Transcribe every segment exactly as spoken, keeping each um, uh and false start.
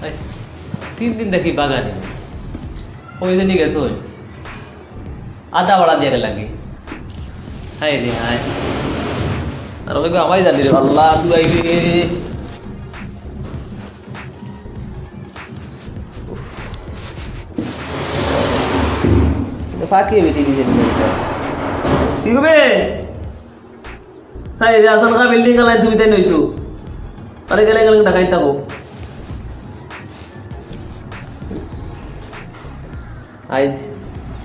আইস, তিন দিন থাকি বাগানে। ওই দিনই গেছে ওই। আধা ভাড়া দিয়া গেলাগি। হায় রে হায়। আর ওই গো আমায় জানি রে আল্লাহ, দুয়াই রে। উফ। ফাঁকি আমি টিভি দেখি। কি হবে? হায় রে, আসান খা বিল্ডিং গালায় তুমি তাই নইছো। আরে গেলে গেলে ঢাকায় থাকো। আইজ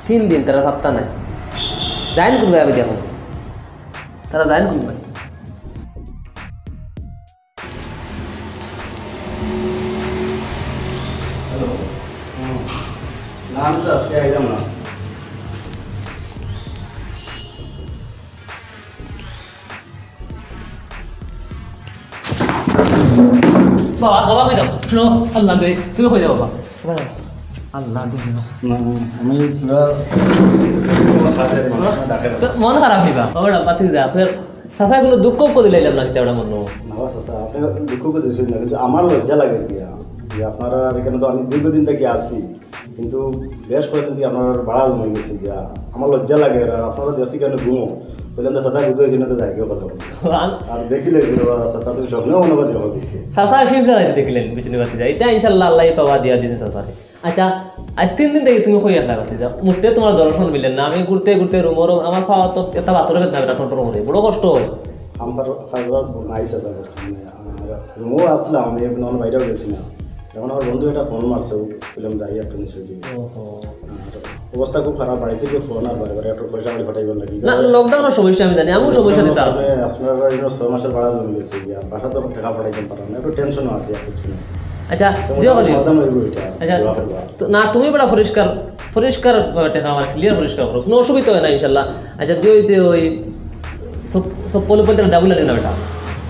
তিন দিন তারা পাত্তা নাই। যাইন কোন ভাই আমি দেখো। তারা যাইন কোন ভাই? হ্যালো। হুম। না, আমি তো আজকে আইলাম না। বাবা, বাবা, আমি দাও। শুনো, আল্লাহ দে, তুমি কই যাও বাবা? বাবা, আল্লাহ দে, না। না, না, আমি পুরা মন খারাপ হয়ে গেছে, ডাক্তার। তো মন খারাপ হইবা? ওরা পাতি যা, ফের চাচা কোনো দুঃখ করে দিলাইলাম না, কিতা ওটা মনে হয়। না, বাবা, চাচা, আপনি দুঃখ করে দিয়েছেন না, কিন্তু আমার লজ্জা লাগে আর কি। যে আপনারা এখানে তো আমি দীর্ঘদিন থেকে আছি, কিন্তু বেশ কয়েকদিন থেকে আপনার বাড়া জমে গেছে গিয়া। আমার লজ্জা লাগে, আর আপনারা দেশে কেন ঘুমো? বললাম, "তো চাচা বুঝতে হয়েছিল না, তো যাই গিয়ে কথা বলি।" আর দেখি লাগছিল, বাবা, চাচা তুমি স্বপ্নেও মনে কথা বলতেছি। চাচা শিল্প দেখিলেন, বিষ্ণুপাতি যায়। এটা ইনশাল্লাহ আল্লাহ পাওয়া দিয়া দিয়েছে চাচারে। আচ্ছা, আজ তিন দিন থেকে তুমি কই আছলা বাতি যাও? মুহূর্তে তোমার দর্শন মিলেন না। আমি ঘুরতে ঘুরতে রুমর, আমার পাওয়া তো একটা বাতরে বেদনা, এটা টোটো করে। বড় কষ্ট হয়। আমার কাজবার নাই চাচা করছে, মানে, আর রুমও আসলাম, আমি এখন আমার বাইরেও গেছি না। এখন আমার বন্ধু একটা ফোন মারছে, বললাম, "যাই একটু নিচে দিকে।" ওহো। আর অবস্থা খুব খারাপ, বাড়ি থেকে ফোন আর বারে বারে একটু পয়সা কড়ি পাঠাইবার লাগি। না, লকডাউনের সমস্যা আমি জানি, আমিও সমস্যা দিতে আছি। মানে, আপনারা এই ছয় মাসের বাড়া জমে গেছে, আর বাসা তো এখন টাকা পাঠাইতে পারেন না, একটু টেনশনও আছে আর কিছু না। আচ্ছা, তেমন জিও, আমার জিও। সমাধান হইব এটা, আচ্ছা, দোয়া করবা। তো না, তুমি বড় পরিষ্কার, পরিষ্কার ভাবে টেকা আমার ক্লিয়ার পরিষ্কার করো, কোনো অসুবিধা হয় না ইনশাল্লাহ। আচ্ছা, যে হইছে ওই সব, সব পলে পলে ডাবল লাগে না বেটা।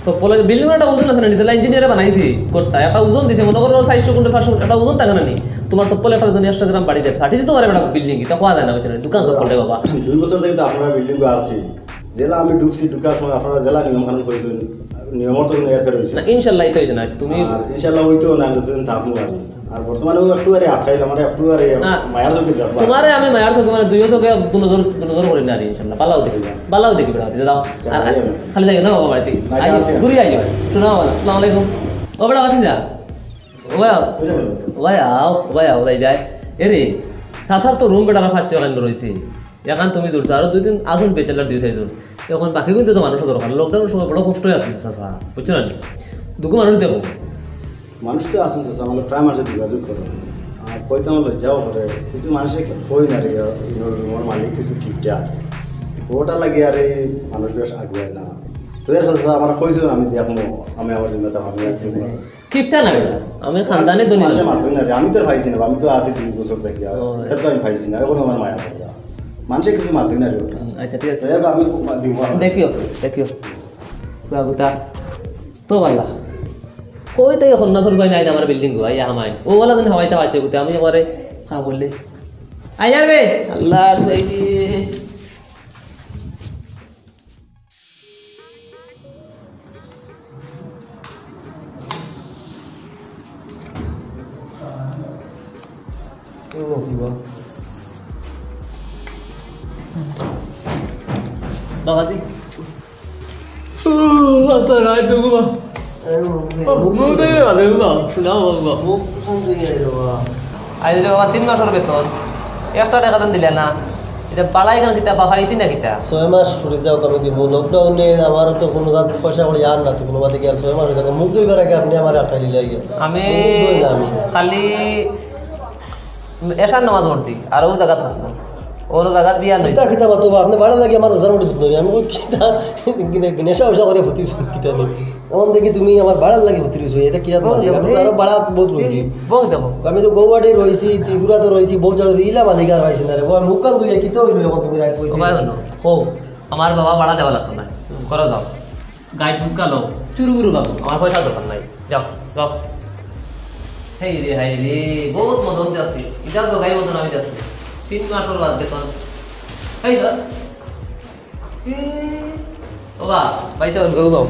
সব পলে বিল্ডিং একটা ওজন আছে না, নিজে ইঞ্জিনিয়ারে বানাইছি কোটটা, একটা ওজন দিছে, মনে করো চারশো কুইন্টাল, পাঁচশো কুইন্টাল, একটা ওজন থাকে না নি? তোমার সব পলে একটা ওজন একশো গ্রাম বাড়ি যায়, ফাটিছে তোমার বেটা বিল্ডিং, এটা খাওয়া যায় না, হচ্ছে না, দোকান সব পলে বাবা। দুই বছর থেকে তো আমরা বিল্ডিং আছি, জেলা আমি ঢুকছি, ঢুকার সময় আপনারা জেলা নিয়ম কানুন কইছেন, নিয়মর তো কোনো এরফের হইছে না। ইনশাল্লাহ, এই তো হইছে না, তুমি আর ইনশাল্লাহ হইতো না, আমি যতদিন থাকবো আর। আর বর্তমানে ও একটু আরে আটকাইল, আমার একটু আরে না। মায়ার চোখে দেখবা। তোমারে আমি মায়ার চোখে, মানে, দুইও চোখে দু নজর, দু নজর করি না আর, ইনশাল্লাহ। বালাও দেখি, বালাও দেখি, বেটা, যাও। আর যাই আমি। খালি যাই না বাবা বাড়িতে। না, আই, যাচ্ছি আমি। ঘুরি আইও। শোনা বাবা, আসসালামু আলাইকুম। ও বেটা, বাতি যা। ওয়া, বুঝে গেল। ওয়া, আও, ওয়া, ওয়া, যায়। এরে, চাচার তো রুম বেটারা পাচ্ছে, ওখানে রইছে। এখন তুমি জুড়ছো, আরো দুই দিন আসুন, ব্যাচেলার দুই চারজন। এখন বাকি কিন্তু তো মানুষও দরকার, লকডাউনের সময় বড় কষ্ট হয়ে আছে চাচা, বুঝছো না? দুঃখ মানুষ দেখো। মানুষ তো আছেন চাচা, আমাকে প্রায় মানুষের যোগাযোগ করে। আর কইতে আমার লজ্জাও করে, কিছু মানুষে কই না রে, ইনোর রুমর মালিক কিছু কিপটা। ওটা লাগে আরে মানুষ বেশ আগুয়ায় না। তো এর চাচা আমার কইছে আমি দেখবো, আমি আমার জিম্মাতে আমি আর কিপটা না, আমি খানদানি ধনী মানুষে না। মাত্রই না রে, আমি তো আর পাইছি না, আমি তো আছি দুই বছর থাকি, আর ও। এটা তো আমি পাইছি না, এখন আমার মায়া পড়ে। মানুষে কিছু মাত্রই না রে ওটা। হুম, আচ্ছা, ঠিক আছে। যাই হোক, আমি দিব আর। দেখিও, দেখিও। গুতা, গুতা। তো বালা। কই তাই এখন না সরকার নাই আমার বিল্ডিং গো, আইয়া হামাই। ও ওলা দিন হামাইতে পারছে গুতা, আমি একবারে হ্যাঁ বললে। আইয়া রে, আল্লাহ রে। ও, কি বা? বাবাজি। আস্তা রাত ঘুমা। আরে, মুখ দে, ও, মুখ মুখ দে। দে, আরে, ঘুমা। শোনা, বাবা। মুখ শান্ত হয়ে যাবে, বাবা। আইজ রে বাবা, তিন মাসর বেতন, একটা টেকা দান দিলে না। এটা বাড়াই কেন কিতা, বাবা, ইতি না কিতা? ছয় মাস ফুরি যাও, আমি দিব। লকডাউনে আমার তো কোনো জাত পয়সা কড়ি আর না, তো কোনো বাদে কি আর ছয় মাস হয়ে যাবে? মুখ ধুইবার আগে আপনি আমার একটা লিলে আগে। আমি মুখ ধুই না আমি। খালি এশার নামাজ পড়ছি, আর ও জায়গা থাকবো। ওর জায়গা বিয়া নইছে। কিতা, কিতা বাতো বা, আপনি বাড়ার লাগি আমার রোজার মধ্যে ভূত নই। আমি কই, কিতা, নেশা উশা করে ভূতি শুন, কিতা নেই। এখন দেখি তুমি আমার বাড়ার লাগি ভূতি রইছো, এটা কি আর বল মাঝে? দেবো, আমি তো এই, আরো বাড়া বহুত এই, রইছি। বল দেবো। আমি তো গৌহাটি রইছি, ত্রিপুরা তো রইছি, বহুত জায়গা ইলা মালিক আর পাইছি না রে। বাবা, মুখ কান দুইয়া কিতা হইলো এখন তুমি রাত কইতে? ও ভাই হলো। হো। আমার বাবা বাড়া দেওয়া লাগতো না। করো যাও। গাই ফুসকা লও, চুরু বুরু বাবু, আমার পয়সা দরকার নাই। যাও, যাও। হেই রে, হাই রে, বহুত মদন যাচ্ছি। ইটা তো গাই মদন আমি যাচ্ছি। তিন মাস ওর বাদ বেতন। এই ধর। এ, ও বা, ভাই সাহেব, গো, গো।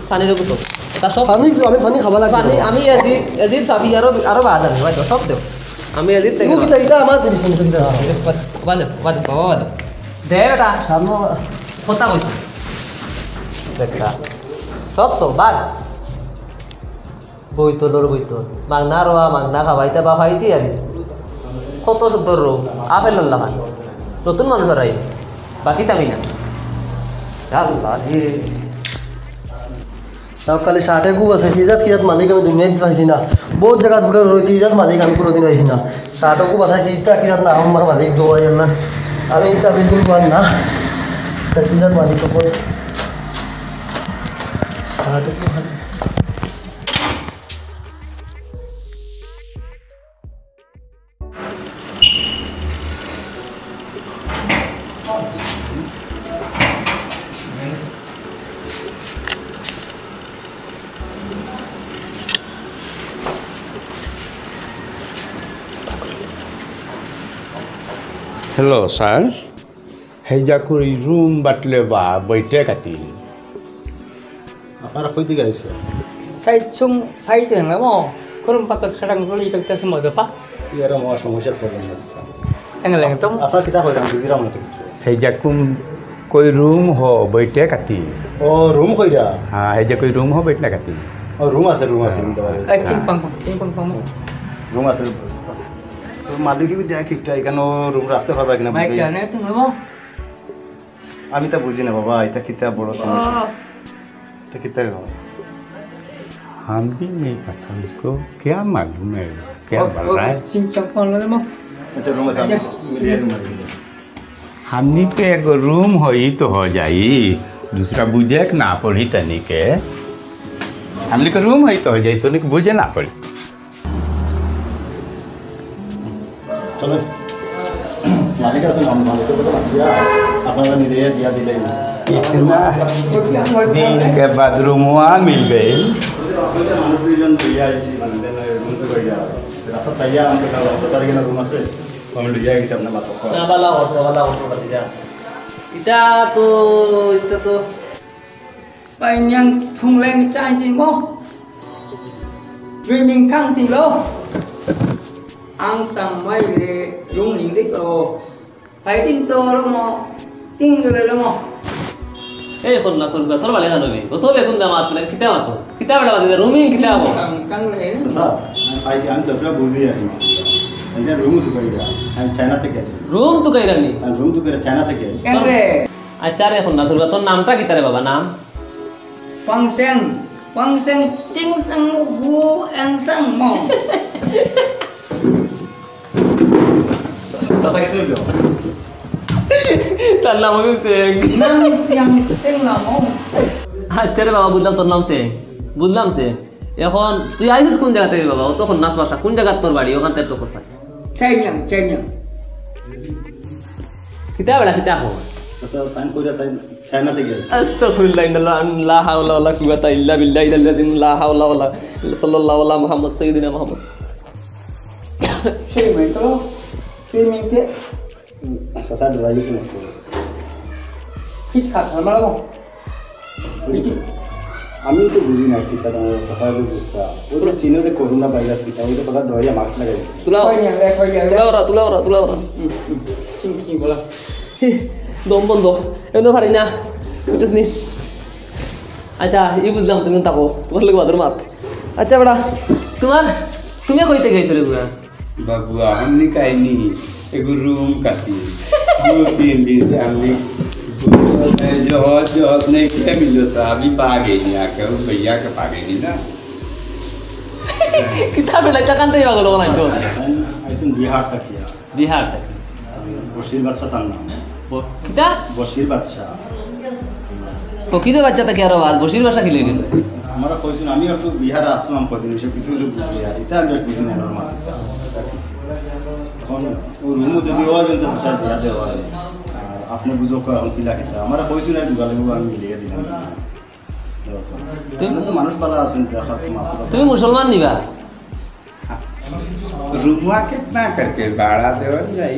পানি রকম তো। তা সব পানি, আমি পানি খাবা লাগবো। পানি, আমি এজিদ, এজিদ ভাবি আরো, আরো বাদ আমি, হয়তো সব দেব। আমি এজিদ থেকে ও কি চাই, এটা আমার জিনিস, আমি চাই না। বাদ দে, বাদ দে, বাবা, বাদ দে। দে বেটা। সামনে কথা কইছি। বেটা। সব তো, বাদ। বইতলর বইতল। মাগনা রোয়া, মাগনা খাবাইতা বা খাইতি আরি। কত সুন্দর রুম। আপেল আল্লাহ খান। নতুন মানুষ আর আই। বাকি তাবি না। আল্লাহ রে। তাও খালি শার্টে খুব আছে, সিজাত কিরাত মালিক আমি দুনিয়াত পাইছি না। বহুত জায়গা ঘুরে রয়েছি, ইজাত মালিক আমি কোনোদিন পাইছি না। শার্টও খুব আছে, সিজা কিরাত না আমার মালিক দোয়া আল্লাহ। আমি এটা বিল্ডিং ঘর না, সিজাত মালিক তো করে। শার্টে খুব আছে। Hello, sir. হেইজাকুর রুম বাটলে বা বইতে কাতি। আপনারা কই দিকে আইছো? সাইড সুং ফাইতে না মো। করুম পাতা খাটাং করি ইটা কিতা সময় দফা। ইয়ারা মহা সমস্যা করবেন না। এঙ্গেলে তো। আপনারা কিতা কইরাম, বুঝিরাম না তো কিছু। হেইজাকুম কই রুম হো বইতে কাতি। ও, রুম কইরা? হ্যাঁ, হেইজাকুই রুম হো বইতে কাতি। ও, রুম আছে, রুম আছে, নিতে পারে। এই চিং পাং পাং, চিং পাং পাং। রুম আছে। তো মালিক কি দেয়া কিপটা, এখানে রুম রাখতে পারবা কিনা মাইক বুঝি? জানে তুমি নেবো? আমি তা বুঝি না বাবা, এটা কিতা বড় সমস্যা। আহ। এটা কিতা গো? हम भी नहीं पता उसको, क्या मालूम है, क्या बोल रहा है? চিং চাং পাং লাগে মো। আচ্ছা, রুম আছে, আমি মিলিয়ে রুম আছে। हमनी पे एक रूम होई तो हो जाई, दूसरा बुझे के ना पड़ी तनी के। हमनी के रूम होई तो हो जाई, तनी के बुझे ना पड़ी। চলো। মালিক আছে, মাম-, মালিকের কথা বাদ দিয়া, আপনারা নিলে দিয়া দিলেই। इतना दिन के बाद रूमवा मिल गई। মানুষ দুইজন লইয়া আইছি, মানে, দেন ওই রুম তো কইরা। রাস্তা পাইয়া আমাকে তাও রাস্তা পারি কিনা রুম আছে, আমি লইয়া গেছি আপনার মাথা। না, বালা করছো, বালা করছো, বাদ দিয়া। ইটা তো, ইটা তো পাইনিয়াং থুংলেং চাইছি মো। Dreaming চাইছি লো। আং সাং মাই রে রুং নিং রে লো। ফাইটিং তো লো মো। তিন রে লো মো। এই কন্যা সরকার, তোর বাড়ি জানো নি? ও তো বেগুন দাম আত মানে কিতা মাতো? কিতা বেটা বাদে রুমিং কিতা হবো? কাং, কাং রে। চাচা, আমি পাইছি, আমি যতটা বুঝি আর কি। এটা রুম তো কইরা। আমি চায়না থেকে আইছি। রুম তো কইরা নি? আমি রুম তো কইরা চায়না থেকে আইছি। কেন রে? আচ্ছা রে কন্যা সরকার, তোর নামটা কিতা রে বাবা, নাম? 方向, 方向, 丁生, 胡安生, 梦. চাচা কিতা অইলো? তার নাম অইলো সেং। 方向, 丁老梦. আচ্ছা রে বাবা, বুঝলাম তোর নাম সেং। বুঝলাম সেং। এখন তুই আইছত কোন জাগা থাকি রে বাবা? ও তো কন্যাস ভাষা। কোন জাগাত তোর বাড়ি? ওখান থাকি তো কোথায়? 太原, 太原. কিতা বেটা, কিতা কর? আচ্ছা, তাই কইরা তাই চায়না থেকে আইছি। আস্তাগফিরুল্লাহ, ইন্না লা, লা হাওলা ওয়ালা কুওয়াতা ইল্লা বিল্লাহ, ইল্লা বিল্লাহ, লা হাওলা ওয়ালা, সাল্লাল্লাহু আলা মুহাম্মদ, সাইয়্যিদিনা মুহাম্মদ। সেই মেয়ে তো, সেই মেয়েকে। চাচা ডরাই গেছে না তো। ঠিক খাত, আমার বাবা। আমি তো বুঝি না কি কারণে চাচা যে বুঝতা। ওই যে চীনে যে করোনা ভাইরাস কিতা, ওই যে কথা ডরাইয়া মাস্ক লাগাই। তুলাও, কই নিয়া, কই নিয়া? তুলাও রা, তুলাও রা, তুলাও রা। হুম, হুম। চিং, চিং, বলা। হি, দম বন্ধ। এমনি পারি না। বুঝছস নি? আচ্ছা, ই বুঝলাম তুমি থাকো। তোমার লগে বাদর মাত। আচ্ছা বেটা, তোমার, তুমি কইতে গেছো রে বুয়া? বাবু, हमने कहीं नहीं, एक रूम का थी। दो तीन दिन से हमने जो होश, जो होश नहीं किया मिलो था, अभी पा गई नहीं आके, उस भैया के पा गई नहीं ना। কিতা বেটা, ইটা কানতে যাওয়া গেল না তো? আইসুন বিহার থেকে। বিহার থেকে। বশির বাদশা তার নাম। ব-, কিতা? বশির বাদশা। তো কিতা বাচ্চা থাকে আরো আর বশির বাদশা কি লই গেল? আমরা কইছি না, আমি একটু বিহারে আসলাম কদিন, সে কিছু কিছু বুঝি আর এটা আমি বেশ বুঝি না আমার মা। এখন ও রুমও যদি হয় জানতে চাই দিয়া দেওয়া হয়। আর আপনি বুঝো কয় এখন কি লাগে তা? আমরা কইছি না, একটু গালে আমি মিলিয়ে দিলাম। তুমি তো মানুষ পালা আছেন, দেখার তো মাথা। তুমি মুসলমান নিবা? रुमा कितना करके भाड़ा देवल जाई?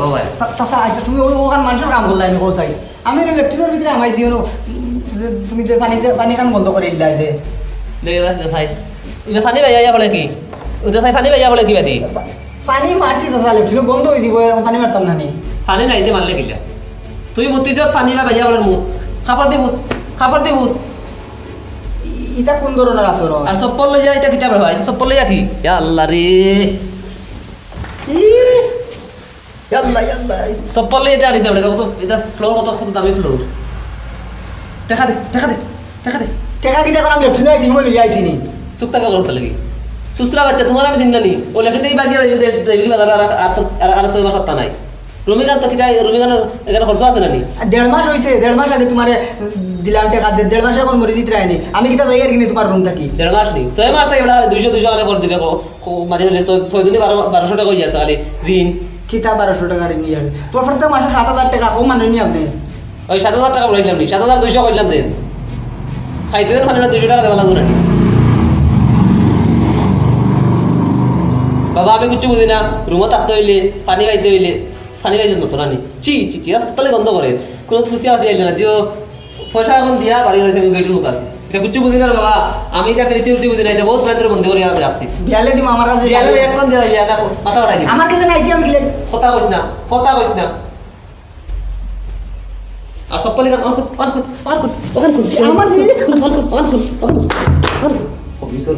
ও ভাই। চা-, চাচা, আচ্ছা, তুমি ও-, ওখান মানুষর কাম করলায় নি, কও চাই। আমি অনো লেট্রিনর ভিতরে হামাইছি, অনো, উম, যে তুমি যে পানি, যে পানি খান বন্ধ করি দিলায় যে। দে, দে, দে, ভাই। ইটা পানি বাইয়া পড়ে কি? ও দে, ভাই, পানি বাইয়া পড়ে কি বাদি? পানি মারছি চাচা, লেট্রিন বন্ধ অই যিবো, অখন পানি মারতাম না নি। পানি নাইতে মারলে কিলা? তুই মুতিছত পানি বা বাইয়া পড়ের মুত। কাপড় দি মুছ, কাপড় দি মুছ। ই-, ইটা কোন ধরনর আচরণ? আর চপ্পল লইয়া ইটা কিতা ব্যাপার? ইটা চপ্পল লইয়া কি? ইয়া আল্লাহ রে। ই, ইয়াল্লা, ইয়াল্লা। চপ্পল লইয়া ইটা আনিস না, ইটা কত, ইটা ফ্লোর কত, কত দামি ফ্লোর। টেকা দে, টেকা দে, টেকা দে। টেকা কিতা করাম, লেট্রিন আইতে সময় লইয়া আইছি নি। চুপ থাকা করতে লাগি। সুসরা বাচ্চা, তুমার আমি চিনি না নি। ও লেট্রিন থাকি বাগিয়া, এই, এই, এই বাজার আর, আর, আর, আর ছয় মাস হত্যা নাই। রুমিগান তো কিতা, রুমিগানর এখানে খরচ আছে না নি? আর দেড় মাস অইছে, দেড় মাস আগে তুমারে দিলাম টেকা, দে-, দেড় মাস অখন মরি জিত রায়নি। আমি কিতা যাই আর কিনি তুমার রুম থাকি? দেড় মাস নি, ছয় মাস থাকি বেটা দুইশো, দুইশো আগে করে দিবে, কো-, কো-, মানে রে, ছয়, ছয় দিনে বারো, বারোশো টেকা অই যার, খালি ঋণ। কিতা বারোশো টেকা ঋণ ইয়ার? প্রত্যেক মাসে সাত হাজার টেকা, কম মানুষ নি আপনে? ওই সাত হাজার টেকা উড়াইলাম নি, সাত হাজার দুইশো কইলাম যে। খাইতে দেন, খালি দুইশো টেকা দেওয়া লাগবো নাকি? বাবা, আমি কিচ্ছু বুঝি না। রুমো থাকতে অইলে, পানি খাইতে অইলে, পানি খাইতে নতো রানি। চি, চি, চি, আস্তে তালে গন্ধ করে। কোনো খুশি আসি আইলে না, যে ও পয়সা অখন দিয়া বাড়ি যাইতে আমি গেটের মুখ আছি। ইটা কিচ্ছু বুঝি না রে বাবা। আমি ইটা ফিরিতে উঠতে বুঝি না, ইটা বহুত প্রান্তরে বন্ধ করি আমি রাখছি। বিয়ালে দিমু আমার কাছে। বিয়ালে অখন দিয়া বিয়া না, মাথা উঠাই দিবি। আমার কাছে নাই, আমি কিলে কথা কইস না, কথা কইস না। আর চপ্পল ইখান অন কর, অন কর, অন কর, অখান কর। আমার জিনিস অন কর, অন কর, অন কর, অন কর।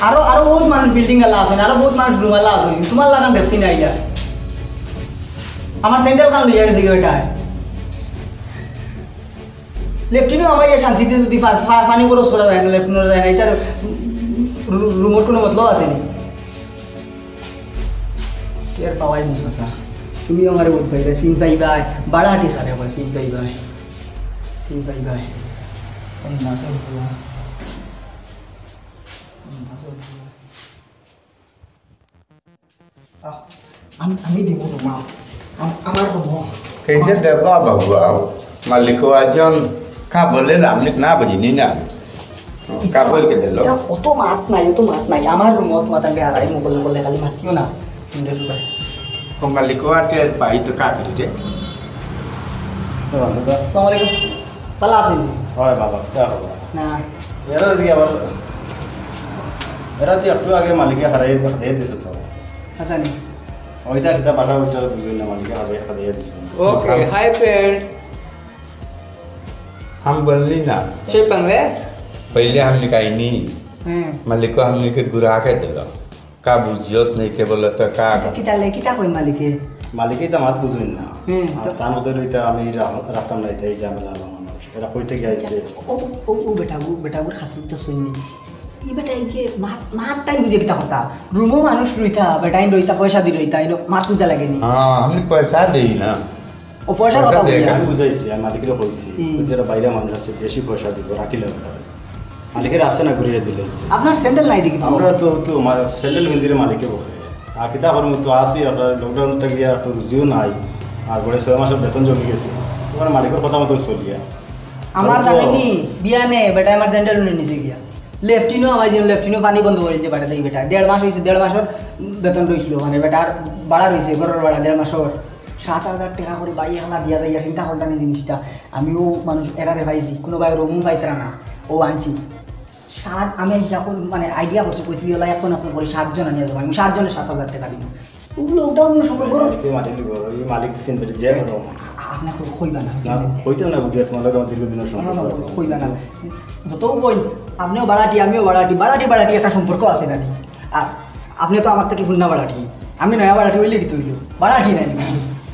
আরো, আরো বহুত মানুষ বিল্ডিং আলা আছে, আরো বহুত মানুষ রুম আলা আছে, তুমার লাখান দেখছি না ইটা। আমার স্যান্ডেল খান লইয়া গেছে কি বেটায়? লেট্রিনও আমার ইয়ে শান্তিতে যদি পা-, পা-, পানি খরচ করা যায় না, লেট্রিনও যায় না, ইটার রু-, রুমর কোনো মতলব আছে নি? টের পাওয়াই মুসাসা। তুমি আমারে বুঝ পাইবে, চিন পাইবায়, বাড়াটি খারে করে চিন পাইবায়। চিন পাইবায়। কোন মাসের ফুয়া? কোন মাসের ফুয়া? আহ, আমি, আমি দিব তোমার। আম-, আমার দিব। কেসে দেবা বাবু আও? মালিক আছেন, কা বলে লামলিক না বুঝিনি না। কা বল কে দিল? ইটা অত মাত নাই, অত মাত নাই। আমার রুমত মাতাঙ্গে আড়াই মুখ করলে করলে খালি মাতিও না। শুনতে শুনতে। ও মালিক আটে ভাই তো কা করি রে? আসসালামু আলাইকুম। ভালা আছইন নি? হয় বাবা, কিতা খবর? না। এরা দি আবার, এরা তো একটু আগে মালিকে হারাই, হারাই দিছে তো। আচ্ছা নি। ওইটা কিতা বাসা ওইটা বুঝি না, মালিকে হারাই, হারাই দিছে। Okay, hi friend. हम बोलनी ना। সেই পাংলে? पहले हम निकाई नहीं। হ্যাঁ। मालिक को हमने के गुरा के दिला। কা বুঝিয়ত নেই, কে বলে তো কা? কিতা লে, কিতা কই মালিকে? মালিকে ইতা মাত বুঝইন না। হুম, আর তো তান ওদের ওইটা আমি রা-, রাখতাম না, ইতা এই ঝামেলা আমার মানুষ। এরা কইতে গিয়া আইছে। ও, ও, ও বেটা, ও বেটা, ওর খাসি তো শুননি। ই বেটা, এই যে মাত, মাত তাই বুঝে কিতা কথা? রুমো মানুষ রইতা, বেটাইন রইতা, পয়সা দি রইতা, ইনো মাত বুঝা লাগেনি। হ্যাঁ, আমি পয়সা দেই না। ও পয়সার কথা পয়সা বলি দেয় না। আমি বুঝাইছি, আমি মালিকরে কইছি, হুম। যে এরা বাইরে মানুষ আছে, বেশি পয়সা দিব, রাখিলে হবে। মালিকের আছে না, ঘুরিয়ে দিলে আছে। আপনার স্যান্ডেল নাই দেখি তো। আমরা তো, তো মা-, স্যান্ডেল হিন্দিরে মালিকে বকে। আর কিতা করমু, তো আছি, আপনার লকডাউন থাকি গিয়া একটু রুজিও নাই। আর ঘরে ছয় মাসের বেতন জমি গেছে। তোমার মালিকের কথা মতো চলিয়া। আমার তারপর জানে কি, বিয়ানে বেটা আমার স্যান্ডেল উনি নিজে গিয়া। লেফটিনও আমার যে লেফটিনও পানি বন্ধ করে দিতে পারে তাই বেটা। দেড় মাস হইছে, দেড় মাসের বেতন রইছিল, মানে বেটার ভাড়া রইছে, ঘরের ভাড়া দেড় মাসের। সাত হাজার টেকা করে ভাই একলা দিয়া যাইয়া চিন্তা করতাম এই জিনিসটা। আমিও মানুষ এরারে পাইছি, কোনো ভাই রুমও পাইতারা না, ও আনছি। সাত, আমি হিসাব করি, মানে, আইডিয়া করছি, কইছি, "ইয়াল্লা, একজন একজন করি সাতজন আনিয়া যাবো।" আমি সাতজনে সাত হাজার টেকা দিব। ও লকডাউনের সময় গরম। মালিকে মারি দিব, ওই মালিক চিনবে যে কোনো। আ-, আপনি কই-, কইবা না, না, জানেন? কইতে না, বুঝে তোমার লগে আমার দীর্ঘদিনের সম্পর্ক আছে। কইবা না। যত কই, আপনিও বাড়াটি, আমিও বাড়াটি, বাড়াটি, বাড়াটি একটা সম্পর্ক আছে না নি? আর আপনি তো আমার থেকে ফুন্না বাড়াটি, আমি নয়া বাড়াটি হইলে কি তো হইলো? বাড়াটি নাই নি?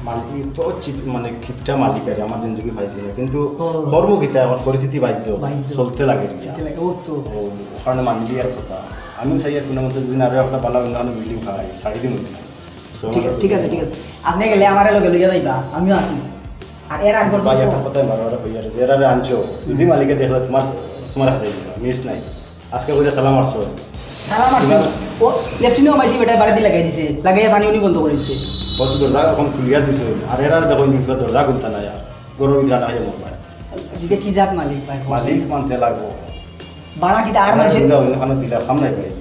মালিক তো চিপ-, মানে, কিপটা মালিক আর আমার জিন্দগি পাইছি না, কিন্তু ও। কর্ম কিতা, আমার পরিস্থিতি বাধ্য, বাধ্য। চলতে লাগে কিতা। চলতে লাগে, ও তো। ও, ওখানে মানলি আর কথা। আমিও চাই আর কোনো মতে যদি আরো একটা ভালো অন্য বিল্ডিং পাই, ছাড়ি দিন না। So, ঠিক আছে, আমার ঠিক আছে, ঠিক আছে। আপনি গেলে আমার লগে লইয়া যাইবা, আমিও আছি। আর এর আগে ভাই, একটা কথা বারবার কইয়ার, যে এরারে আনছো, যদি মালিকে দেখলে তোমার, তোমার হাতে দিবা, মিস নাই। আজকে কইরা তালা মারছো। তালা মারছো? ও লেফটিনও মাইছি বেটা বাড়ি দিয়ে লাগাই দিছে। লাগাইয়া পানি উনি বন্ধ করে দিছে। ও তো দরজা এখন খুলিয়া দিছে। আর এরা দেখো, নি দরজা খুলতা না আর। গরম বিদ্রা না হয়ে মরবা। এটা কি জাত মালিক ভাই? মালিক মানতে লাগবো। বাড়া কি তা আর আর মানছে? যাও, ওখানে দিলা, সামনে ভাই।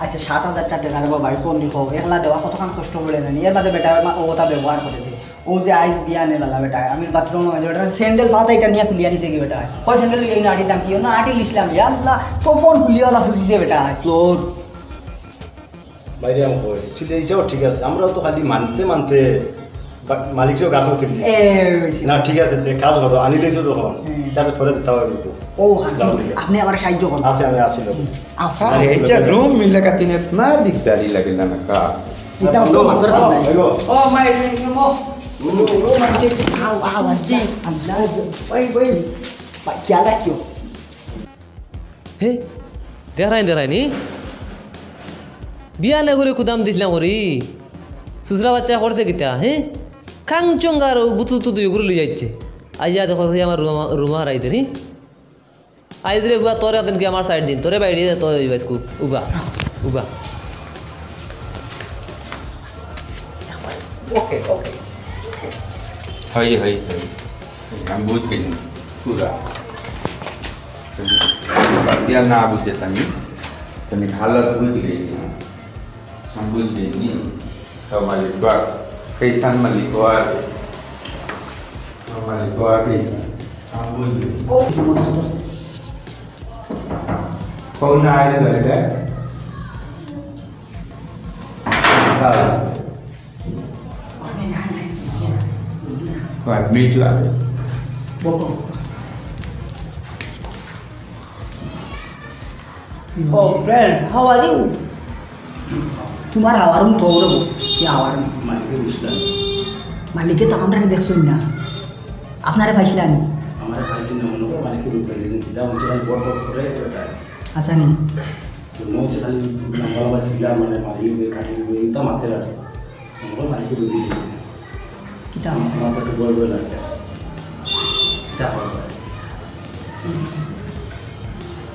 আচ্ছা, সাত হাজার টেকা রে বাবা, কম দেখো, একলা দেওয়া কতখান কষ্ট করে জানি। এর বাদে বেটা মা-, ও কথা ব্যবহার করে দে। ও যে আইজ বিয়ানে বালা বেটা, আমি বাথরুমো মাঝে বেটা স্যান্ডেল পাতা এটা নিয়া খুলিয়া নিছে কি বেটা? কয় স্যান্ডেল লইয়া ইনো আটি দাম কি? না, আটি লিছলাম, ইয়া আল্লাহ, তো ফোন খুলিয়া ওলা ফুসিছে বেটা, ফ্লোর। বাইরে আমি কই, আসলে এটাও ঠিক আছে, আমরাও তো খালি মানতে মানতে বা-, মালিকরেও গাছে উঠে দিয়েছি। এ, হইছে। না, ঠিক আছে, তে কাজ করো, আনিলেইছো যখন, হুম। তাহলে ফেরত দিতে হবে কিন্তু। ও, হ্যাঁ, যাও, ঠিক। আপনি আমার সাহায্য করুন। আছে, আমি আছি লোক। হুম। আরে, এই যে রুম মিলে কাটিনে না দিকদারি লাগে না, না কা? এটা তো মাত্র কাম নাই। হ্যালো। ও, মাই, মাই, মাই, মাই। ও, ও, মাই, আও, আও, আজি, আল্লাহ। ওই, ওই। ভাই, খেয়াল রাখিও। হে, দেরাই, দেরাই নি? বিয়া না করে কুদাম দিছলাম করি। সুসরা বাচ্চা করছে কিতা, হে? খাংচঙ্গার বুতু তু দুই গুরু লই যাচ্ছে। আইয়া দেখো, সেই আমার রুমা, রুমা হারাই দেরি। আইজ রে বুয়া, তোরে দিন কি আমার সাইড দিন। তোরে বাইরে দে, তোরে বাইস কু। উবা, উবা। ওকে, ওকে। হয়, হয়, হয়। আমি বুঝ গেছি পুরা। বাতিয়া না বুঝে তানি, তানি হালত বুঝ গেছি। আমি বুঝ গেছি। তো মালিক বা, কেসান মালিক বা, মালিক বা কেসান। আমি বুঝ গেছি। কোন আইলে বেটা? কয়েক মিনিট লাগে। Oh, friend, how are you? তোমার হাওয়ার মুখ খবর হবো। কি হাওয়ার মুখ? মালিকে বুঝলাম। মালিকে তো আমরা দেখছই না। আপনারে পাইছিলাম। আমারে পাইছি না, মনে করো মালিকে বুঝতে গেছেন। কিতা হচ্ছে, খালি বড় বড় করে বেটা। আসানি। তো মনে হচ্ছে খালি লম্বা লম্বা চিল্লা, মানে, মারি উঠবে, কাটি উঠবে, এটা মারতে লাগে। মনে করো মালিকে বুঝে গেছে। কিতা? আমার তো একটু ভয় ভয় লাগে। কিতা করবে?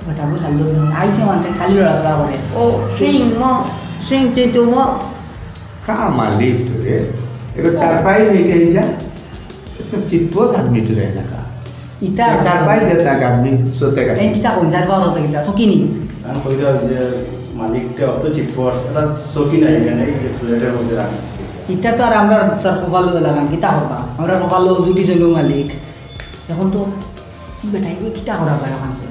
বেটা, আমি খালি লড়তে পারি। আইসে মানতে খালি লড়াচড়া করে। ও, সিং, ম, সিং, চিতু, ম। কা মালিক তো রে? এগো চারপাই নিয়ে যা। ইতনা চিটপোস আদমি তো রহে না কা। ইতা চারপাই দেতা আদমি সোতে কা। এই কিতা কই, চারপাই হতে কিতা, সকিনি? আমি কইরা যে মালিকটা অত চিটপোস, এটা সকি নাই এখানে, এই যে ফ্ল্যাটের মধ্যে রাখছে। ইতা তো আর আমরা তার কপালো লাগান, কিতা করবা? আমরা কপালো জুটি চলবো মালিক। এখন তো বেটা, এগুলো কিতা করা যায় ওখান থেকে?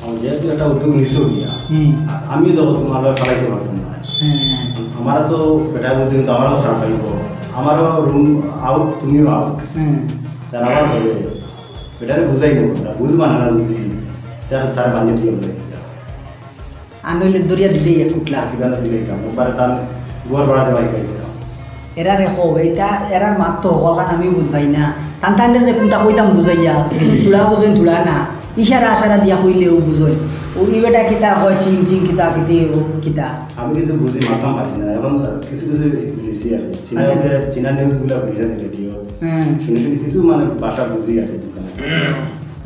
আমার যেহেতু একটা উদ্যোগ নিছো গিয়া, হুম। আ-, আমিও তো তোমার লগে ফালাইতে পারতাম না। হ্যাঁ, হ্যাঁ। আমার তো বেটা বুঝতে কিন্তু আমারও খারাপ লাগবো, আমারও রুম আউট, তুমিও আউট। হুম। তার আবার হবে, বেটারে বুঝাই দেবো, তা বুঝবা না যদি তার, তার বানিয়ে দিয়ে হবে। আর নইলে দরিয়া দিতেই এক কুটলা। কিবা না দিলে কাম, ওবারে তার ঘর ভাড়া দেওয়াই পাই দিতাম। এরা রে কো, এটা এরার মাত তো হকল খান আমিও বুঝ পাই না। তান তান যে কোনটা কইতাম বুঝাইয়া, তুলা বুঝইন তুলা না। ইশারা আশারা দিয়া কইলেও বুঝইন। ও ই বেটা কিতা কয়, চিং চিং কিতা কিতি, ও কিতা। আমি কিছু বুঝি মাতাম পারি না। এখন কিছু কিছু বুঝি আর কি। চীনা আচ্ছা। যে, চীনা নিউজ গুলা বুঝি আর কি রেডিও। হুম। শুনে শুনে কিছু মানে ভাষা বুঝি আর কি।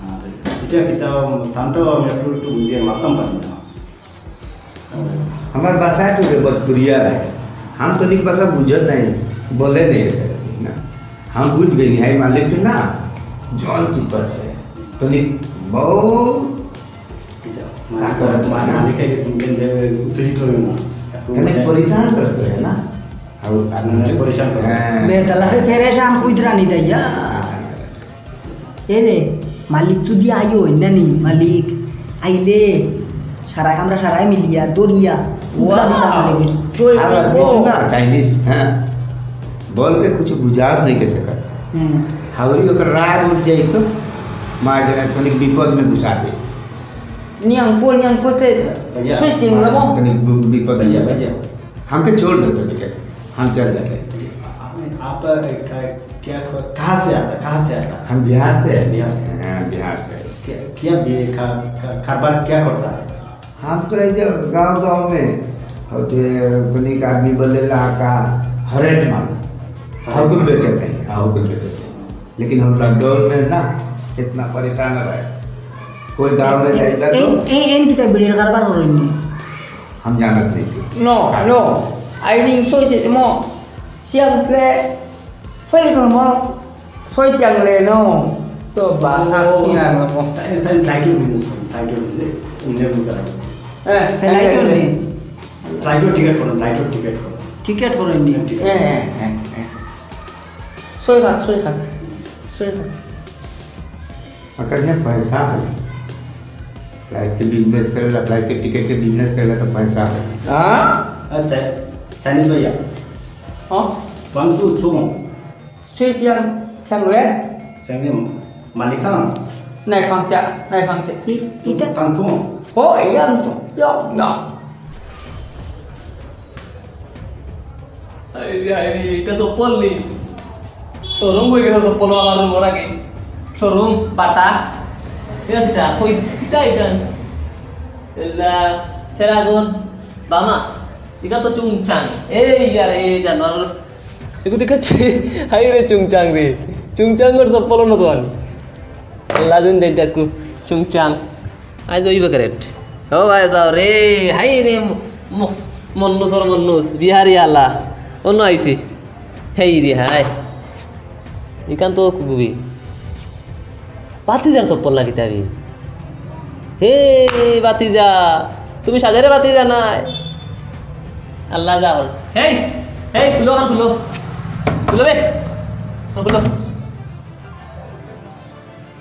আর এটা কিতা, তানটাও আমি একটু একটু বুঝি আর মাতাম পারি না। हमार भाषा तो रे भोजपुरिया है, हम तनिक भाषा बुझत नहीं, बोले नहीं सकते ना। हम बुझ गए हैं मालिक के ना, जौन चिपस है, तनिक बहुत मा-, मा-, मालिक है कि तुम कहते हैं, उत्तेजित हो ना। तनिक परेशान करते हैं ना। और आदमी परेशान करते हैं। हाँ। বেতালা পরেশান কইতরা নি দাইয়া। পরেশান করতে। এরে, মালিক যদি আইও, নানি, মালিক আইলে, সারাই, আমরা সারাই মিলিয়া, দরিয়া, উগলা দিতাম মালিক। চল, আর বল। না, চাইনিজ, হ্যাঁ। बोल के कुछ बुझात नहीं कैसे करते। হুম। হাওরি ওকে রাগ উঠ যাই তো, মা যেন তনিক বিপদ মে ঘুষা দে। নিয়াং ফো, নিয়াং ফো সে, ভইয়া। সুই তিন লবো। তনিক বি-, বিপদ মে ভইয়া, ঘুষা দে। ভইয়া। हमके छोड़ दो तनिक, हम चल जाते हैं। आप, आप क्या, क्या, कहाँ से आता, कहाँ से आता? हम बिहार से हैं। बिहार से। हाँ, बिहार से। क्या, क्या बे-, का-, का-, कारोबार क्या करता है? हम तो ऐसे गाँव गाँव में, और जो तनिक आदमी बोले ला का हरेट माल, हाँ। हर कुल बेचते हैं, हाँ, हर कुल बेचते हैं। लेकिन हम लॉकडाउन में ना इतना परेशान रहे, कोई गाँव में जाएगा तो ए, ए, एन किता बिड़ियर कारोबार हो रही है? हम जानत नहीं। No, no. I think so, যে মো, siempre fue como soy no. তো বাসা ও। সিয়ান মো। তাই, তাই, title business, title business, এমনি বুঝতে পারছি। হ্যাঁ, ফ্লাইটর নি। ফ্লাইটর টিকিট করো, ফ্লাইটর টিকিট করো। টিকিট করো নি। টিকিট। হ্যাঁ, হ্যাঁ, হ্যাঁ, হ্যাঁ। ছয় হাত, ছয় হাত, ছয় হাত। अगर में पैसा है, फ्लाइट के बिजनेस करेला, फ्लाइट के टिकट के बिजनेस करेला तो पैसा है। हाँ? अच्छा, चाइनीज भैया। हाँ? One, two, three. Sweet yang sang le. Sang ni, malik sang. Nai fang tia, nai fang tia. I, ita. Tang tu. Oh, iya tu. Ya, ya. হায়রে, হায়রে, ইটা চপ্পল নি? শোরুম অই গেছে চপ্পল আমার রুমর আগে। শোরুম, বাটা। ইটা কিতা? কই, কিতা ইটা? এলা, ফেরাগন, বামাস। ইটা তো চুংচাং। এই ইয়ার, এই জানোয়ার। এগু দেখাচ্ছে। হায়রে চুংচাং রে। চুংচাং ওর চপ্পল না তো আনি। আল্লাহ দিন দেন আজকু চুংচাং। আইজ অইব ক্যারেট। ও ভাই, যাও রে। হায়রে, ম-, ম-, মন্নুস ওর মন্নুস, বিহারি আলা। অন্য আইছি। হেই রে, হায়। ইখান তো কুকুবি। বাতিজার চপ্পল না কিতাবি? হে, বাতিজা। তুমি সাজারে বাতিজা নাই। আল্লাহ যা হল। হেই, হেই, খুলো, খান খুলো। খুলো বে। খান খুলো।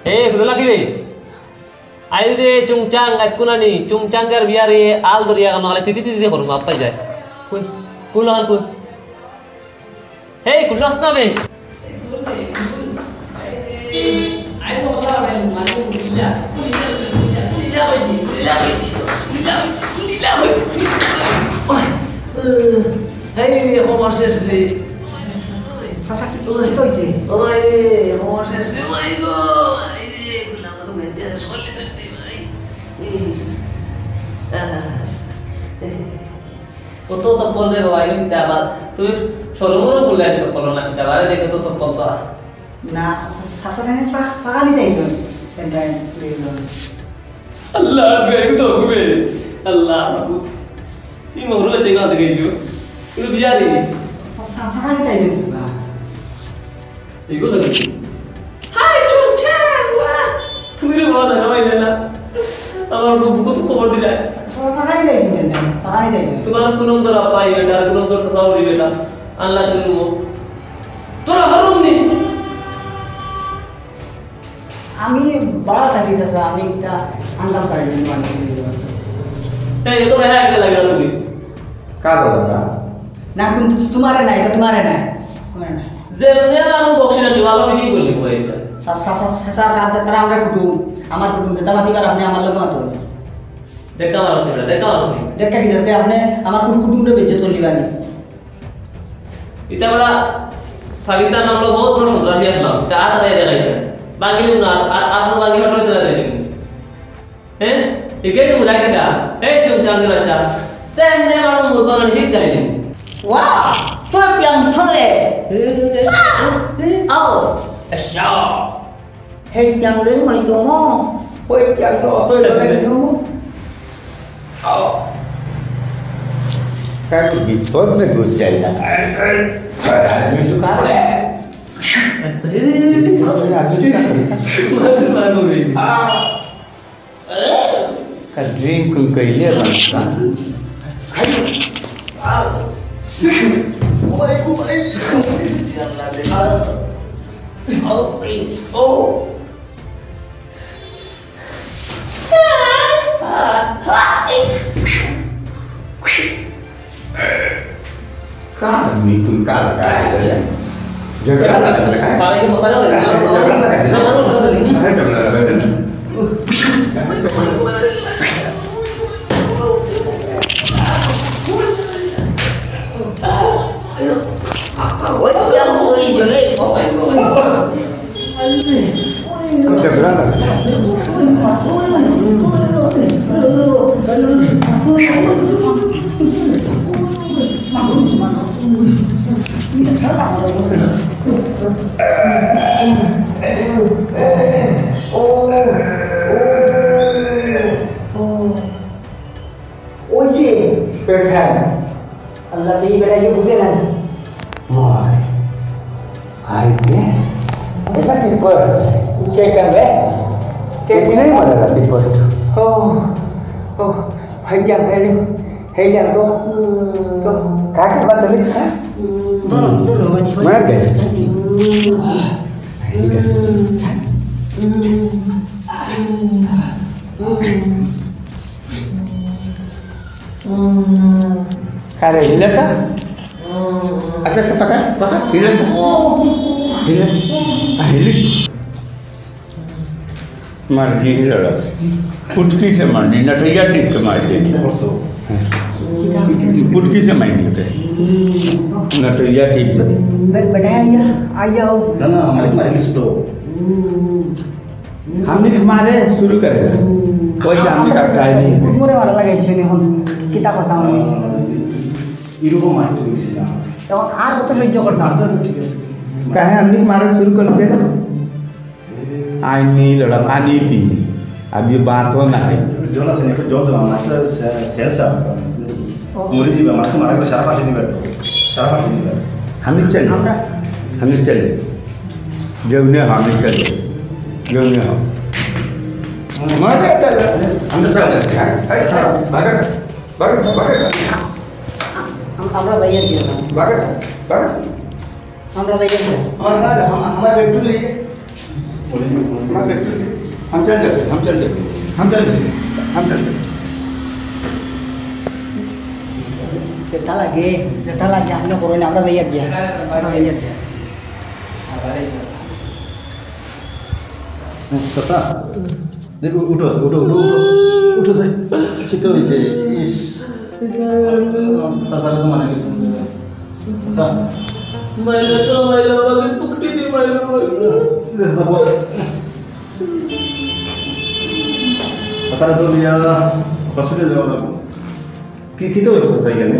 হে, খুলো না কি রে? আইজ রে চুংচাং, আইজ কুনানি, চুংচাংর বিয়ারে আল ধরিয়া কানো খালি তিতি তিতি করুম, আপ্পাই যায়। কুন, কুন লাখান কুন? হেই, কুন লাস না বে? এই রে, খবর শেষ রে। চাচা, কি, কি তো হইছে? ও ভাই রে, খবর শেষ রে ভাই গো। এই রে, গুলা আমার মেয়েটা চল্লিশ রে ভাই। এই, আহ, কত চপ্পল রে ভাই, কিতা আবার? তুই শোরুমরও বললে চপ্পল না, কিতা আবার দেখো তো চপ্পল তো। না, চাচা, চাচা, তাইন পা-, পাগানি তাইছইন। তাইন, তাইন, আল্লাহ, বেগ ধরবে। আল্লাহ, মাবুদ। ই মরু আছে না দেখে ইজু। ইজু বিয়ারি। পা-, পাগানি তাইছইন, চাচা। ইগু লাগে। হাই, চুংচাং, ওয়া। তুমি রে বাবা, দেখা পাইলে না। আমার বু-, বুকু তো খবর দিলা। চাচা, পাগানি তাইছইন, তাইন, তাইন, পাগানি তাইছইন। তোমার কোন অন্তর আব্বা এই বেটা, কোন অন্তর চাচা ওই বেটা। আল্লাহ তুমি রুমো। তোর আবার রুম নেই। আমি বাড়া থাকি চাচা, আমি একটা আনতাম পারি না, মানে, এই, এত বেড়া একটা লাগে না তুমি। কার কথা? না, কিন্তু তোমারে না, এটা তোমারে না, তোমারে না। যেমনে মানুষ বক্সিনা দিব, আবার মিটিং করলি মোবাইলটা। চাচা, চাচা, চাচা, তারা, তারা আমরা কুটুম, আমার কুটুম, যেটা মাতিবার আপনি আমার লগে মাতো। দেখা মারছ না, দেখা মারছ না। দেখা কি দেখতে আপনি আমার কুট-, কুটুমরে বেজ্জত করলি বানি। ইতা আমরা পাকিস্তান আমলো বহুত বড় সন্ত্রাসী আসলাম। ইতা আত আদায় দেখাইছে। বাঙালি না, আত, আত, আত না বাঙালি হঠাৎ চলে যায়। হ্যাঁ? এটাই তো উড়া কিতা? এই চুপ, চাপ, চাপ, চাপ। সেম দে মারো মুরগো না ঠিক গালি। ওয়া! চুপ, ইয়াং থলে। আও। আচ্ছা। হেই, টিয়াং লেই মাই তো মো। হই, টিয়াং তো অতই লাগে তো মো। आओ। क्या बिपद में घुस जाएगा? आदमी तो कहाँ है? मारो भी। का ड्रिंक उनको ही ले बना। का आदमी तुम का लगा है? झगड़ा लगा है? सारे के मसाला लगा है। झगड़ा लगा है। ना, ना, मसाला लगा है। अरे, झगड़ा लगा है। ওই যে পেট খায়। আল্লাহ, এই বেটা ইয়ে বুঝে না। মার। আই রে। এটা কি করে? সেটা রে। কে? এখানেই মারা রাখি কষ্ট। ও, ও। হেইটা, হেইটা, হেইটা তো, তো। কাকে বাদ দিলি? হ্যাঁ? ধরো, ধরো, বাজি, বাজি। মার দে। কারে হিলাতা? আচ্ছা, আচ্ছা, পাকা, পাকা, হিলাতা। হিলা। আ, হিলি। मारनी ही लड़ा। फुटकी से मारनी, नटैया टीप के मार देनी। फुटकी से मारनी होते। नटैया टीप। बे-, बेटा, आइया, आइया हो। ना, ना, हमारे मारेंगे सुतो। हमने मारे शुरू करेगा। वैसे हमने काटता है नहीं। কুকুরে মারা লাগাইছে এখন। কিতা করতাম আমি? এরকম আর তুই ছিল। এখন আর কত সহ্য করতাম? আর তো ঠিক আছে। কাহে আপনি মারা শুরু করতে না? আইনি লড়াম, আনি পি। अब ये बात हो ना है। জল আছে না, একটু জল দাও, মাছটা সে-, শেষ আর। ও। মরে যাবে, মাছ মারা গেলে সারা ফাঁসি দিবে তো। সারা ফাঁসি দিবে। हम नहीं चले। আমরা हम नहीं चले। जो उन्हें हम नहीं चले। जो उन्हें हम। मार देता है। हम तो साथ हैं। भागा सर, भागा सर, भागा सर। हम, আমরা যাই আর কি। भागा सर, भागा सर। আমরা যাই আর কি। हमारा, हम, हमारा बेडरूम ले गए। बोले, हमारा बेडरूम ले गए। हम चल जाते हैं, हम चल जाते हैं, हम चल जाते हैं, हम चल जाते हैं। যেটা লাগে, যেটা লাগে, আপনি করুন, আমরা যাই আর কি। আমরা যাই আর কি। চাচা, দেখো, উঠো, উঠো, উঠো, উঠো, উঠো, চাচা। কি তো হয়েছে? ইস। চাচা, তো মারা গেছে। চাচা। মাইলা তো মাইলা, আমাকে পুকটি দি মাইলা, মাইলা। চাচা, তো নিয়া হসপিটাল যাওয়া লাগবে। কি, কি তো হয়েছে চাচা এখানে?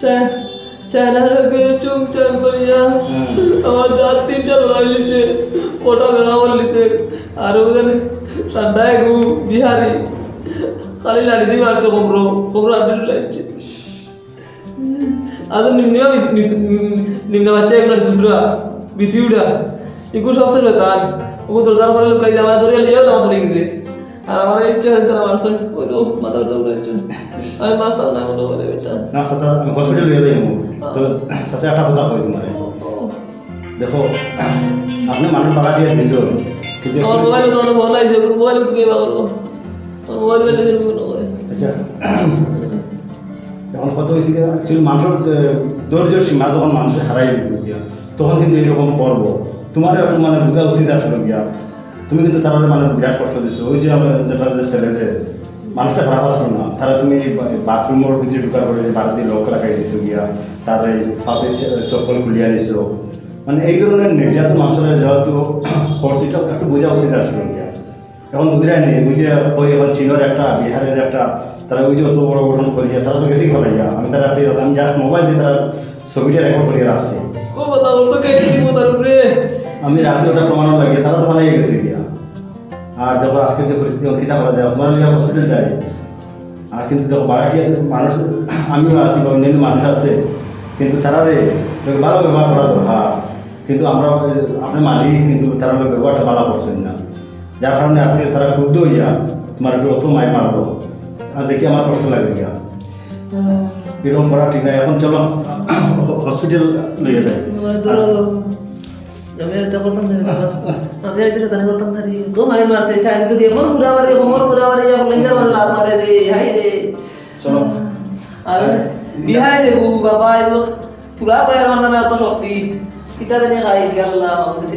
চা-, চায়নার লগে চুমচাম করিয়া হুম। আমার দাঁত তিনটা লড়াই লিছে, কটা বেলা বল লিছে। আর ওদের ঠান্ডায় গু বিহারি খালি লাড়ি দিয়ে মারছে কোমরো, কোমরো আড্ডি লাগছে। আজ নিম্ন বিস-, বিস-, উম, নিম্ন বাচ্চা এগুলো শ্বশুরা, বিসি উঠা। এগুলো সবচেয়ে শয়তান। ও দরজার পরে লুকাই যায়, আমার ধরে লিয়েও দাঁত পড়ে গেছে। আর আমার ইচ্ছা হইতো না, আমার সঙ্গে ওই তো মাথা ব্যথা উঠে গেছে। আমি বাঁচতাম না মনে করে বেটা। না, চাচা, আমি হসপিটাল নিয়ে যাই। তো, চাচা, একটা কথা কই তোমারে। দেখো, আপনি মানুষ পাকা দিয়ে দিছো, কিন্তু আমার মোবাইল তো আমার ফোন আইছে, মোবাইল তো কে বাবার? আমার মোবাইল বের করে মনে হয়। আচ্ছা, এখন কত হয়েছে কি, actually মানুষের, এ, ধৈর্যের সীমা যখন মানুষের হারাই গিয়া, তখন কিন্তু এরকম করবো। তোমারও একটু মানে বুঝা উচিত আসলে গিয়া। তুমি কিন্তু তারারে মানে বিরাট কষ্ট দিছো। ওই যে আমার যেটা যে ছেলে যে মানুষটা খারাপ আসলো না, তারা তুমি বা-, বাথরুমের ভিতরে ঢুকার পরে যে বাড়িতে লক লাগাই দিছো গিয়া, তার এই পাপের চ-, চপ্পল খুলিয়া নিছো। মানে এই ধরনের নির্যাতন মানুষের যেহেতু করছে, এটা একটু বোঝা উচিত আসলে গিয়া। এখন বুঝলাই নি, ওই যে ওই এখন চীনের একটা, বিহারের একটা, তারা ওই যে অত বড় গঠন করিয়া, তারা তো গেছেই ফেলাইয়া। আমি তারা একটা, আমি just মোবাইল দিয়ে তারা ছবিটা রেকর্ড করিয়া রাখছি। ও বাবা, ওর তো কেটে দিব তার উপরে। আমি রাখছি ওটা প্রমাণ লাগে, তারা তো ফেলাইয়া গেছে গিয়া। আর দেখো আজকে যে পরিস্থিতি, কিতা করা যায়, তোমার লিয়া হসপিটাল যাই। আর কিন্তু দেখো, বাড়াটিয়া মানুষ, আমিও আছি বা অন্যান্য মানুষ আছে, কিন্তু তারারে ভালো ব্যবহার করা দরকার। কিন্তু আমরা, আপনি মালিক, কিন্তু তারা ব্যবহারটা ভালো করছেন না, যার কারণে আজকে তারা ক্ষুব্ধ হইয়া তোমার উপরে অত মাইর মারলো। আর দেখি আমার কষ্ট লাগে গিয়া। এরকম করা ঠিক না। এখন চলো, হসপিটাল লইয়া যাই। আমার তো আমি আর এটা করতাম না রে বাবা। আমি আর এটা করতাম না রে। গো মাইর মারছে, চাইনিজ দিয়ে মোর বুড়া বাড়ি, মোর বুড়া বাড়ি, এখন লেঞ্জার মাঝে লাত মারে রে, হাই রে। চলো। আর বিহাই দেবো বাবা, এগুলো পুরা বয়ার মারনা না এত শক্তি। কিতা জানি খাই, কি আল্লাহ, আমাদের